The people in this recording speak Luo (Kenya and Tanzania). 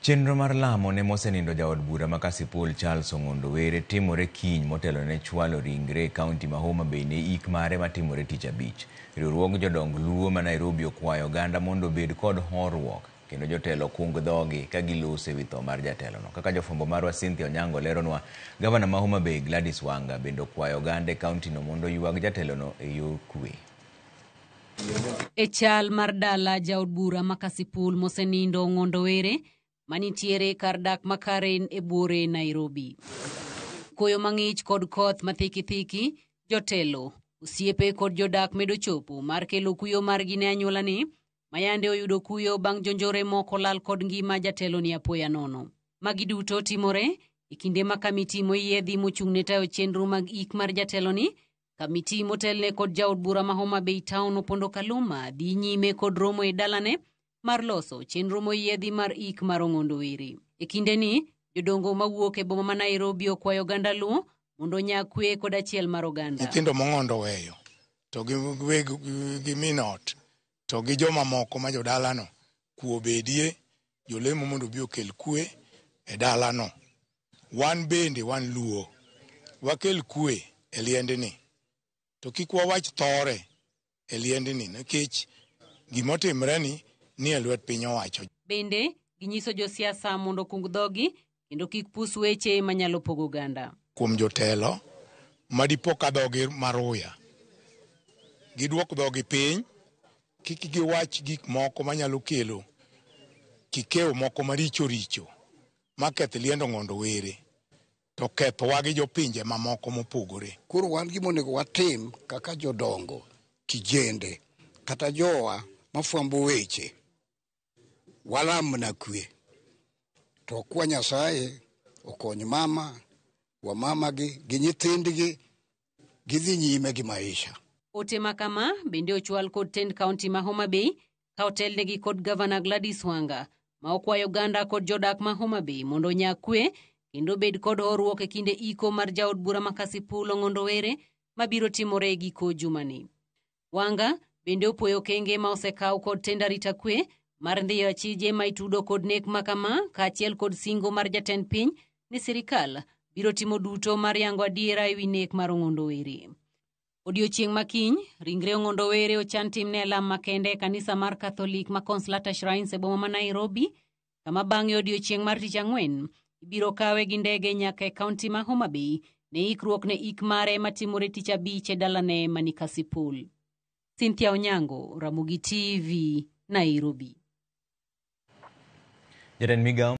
Chenro mar lamo ne mosenindo jaod bura ma Kasipul Charles Ong'ondo Were timore kiny motelo ne chwalo ringre e kaunti ma Homa Bay ne ik mare matimore tich abich. Riwruog jodong Luo ma Nairobi okwayo oganda mondo obed kod horuok kendo jotelo kung dhogi ka giloso ewi tho mar jatelono. Kaka jofwambo marwa Cynthia Onyango leronwa, gavana ma Homa Bay Gladys Wanga bende okwayo oganda e kauntino mondo oywag jatelono e yor kwe. E chal mar dala jaod bura ma Kasipul mosenindo Ong'ondo Were manitiere kar dak ma Karen e buore Nairobi. Koyo mang'ich kod koth mathikithiki, jotelo, osiepe kod jodak medo chopo mar kelo kuyo margi ne anyuola ni mayande oyudo kuyo bang' jonjore moko lal kod ngima jatelo ni apoya nono. Magi duto timore e kinde ma kamiti moyiedhi mochung' ne tayo chenro mag ik mar jatelo ni kamiti motelne kod jaod bura ma Homa Bay Town Opondo Kaluma dhi nyime kod romo e dalane mar loso chenro moyiedhi mar ik mar Ong'ondo Were. E kindeni, jodongo mawuok e boma ma Nairobi okwayo oganda Luo mondo onyag kwe kod achiel mar oganda. Nyithindo mong'ondo weyo to gi weg gi min ot to gi joma moko ma jodalano kwe obedie, jolemo mondo obi okel kwe e dalano. Wan bende wan Luo, wakel kwe e liendni to kik wawach thore e liendni nikech gimotimre ni ni e lwet piny owacho. Bende ginyiso josiasa mondo okung dhogi kendo kik pus weche manyalo pogo oganda. Kuom jotelo madipo ka dhogi maruya, giduok dhogi piny, kik giwach gik moko manyalo kelo kikew moko maricho richo maketh liend Ong'ondo Were to kethowa gi jopinje mamoko mopogore. Koro wan gima onego watim kaka jodongo, kijende kata jowa mafwambo weche, walam mana kwe. To kwa Nyasaye okony mama, wamamagi gi nyithindgi gidhi nyime gi maisha. Ote ma kama bende ochwal kod tend kaunti ma Homa Bay ka otelnegi kod gavana Gladys Wanga ma okwayo oganda kod jodak ma Homa Bay mondo onyag kwe kendo bed kod horuok e kinde iko mar jaod bura ma Kasipul Ong'ondo Were mabiro timore e giko jumani. Wanga bende opuoyo okenge ma osekaw kod tend arita kwe mar ndhiyo achije ma itudo kod nek ma kama kaachiel kod singo mar jatend piny ni sirikal biro timo duto mar yango adiera ewi nek mar Ong'ondo Were. Odiochieng' ma kiny, ringre Ong'ondo Were ochan timne alam makende e kanisa mar Katholik ma Consolata Shrines e boma ma Nairobi, kama bang'e odiochieng' mar tich ang'wen ibiro kawe gi ndege nyaka e kaunti ma Homa Bay ne ikruok ne ik mare matimore tich abich e dalane mani Kasipul. Cynthia Onyango, Ramogi TV, Nairobi. Jatend migao